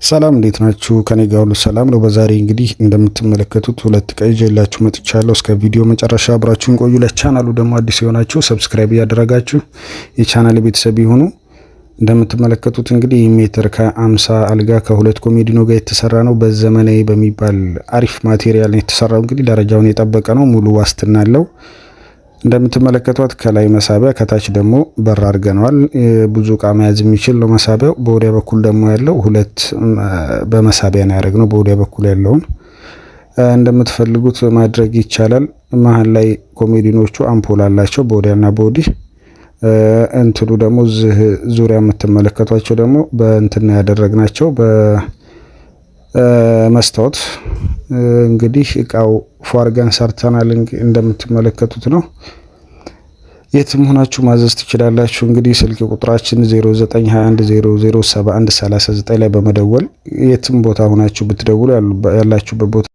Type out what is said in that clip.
ሰላም እንዴት ናችሁ? ከኔ ጋር ሁሉ ሰላም ነው። በዛሬ እንግዲህ እንደምትመለከቱት ሁለት እቃ ይዤላችሁ መጥቻለሁ። እስከ ቪዲዮ መጨረሻ አብራችሁን ቆዩ። ለቻናሉ ደግሞ አዲስ የሆናችሁ subscribe እያደረጋችሁ የቻናል ቤተሰብ ይሁኑ። እንደምትመለከቱት እንግዲህ ሜትር ከ50 አልጋ ከሁለት ኮሜዲኖ ጋር የተሰራ ነው። በዘመናዊ በሚባል አሪፍ material ነው የተሰራው። እንግዲህ ደረጃውን የጠበቀ ነው። ሙሉ ዋስትና አለው። እንደምትመለከቷት ከላይ መሳቢያ ከታች ደግሞ በር አድርገነዋል። ብዙ እቃ መያዝ የሚችል ነው መሳቢያው። በወዲያ በኩል ደግሞ ያለው ሁለት በመሳቢያ ነው ያደረግነው። በወዲያ በኩል ያለውን እንደምትፈልጉት ማድረግ ይቻላል። መሀል ላይ ኮሜዲኖቹ አምፖል አላቸው በወዲያና በወዲህ። እንትኑ ደግሞ እዚህ ዙሪያ የምትመለከቷቸው ደግሞ በእንትና ያደረግናቸው በመስታወት። እንግዲህ እቃው ፏ አድርገን ሰርተናል። እንደምትመለከቱት ነው። የትም ሆናችሁ ማዘዝ ትችላላችሁ። እንግዲህ ስልክ ቁጥራችን 0921007139 ላይ በመደወል የትም ቦታ ሆናችሁ ብትደውሉ ያላችሁበት ቦታ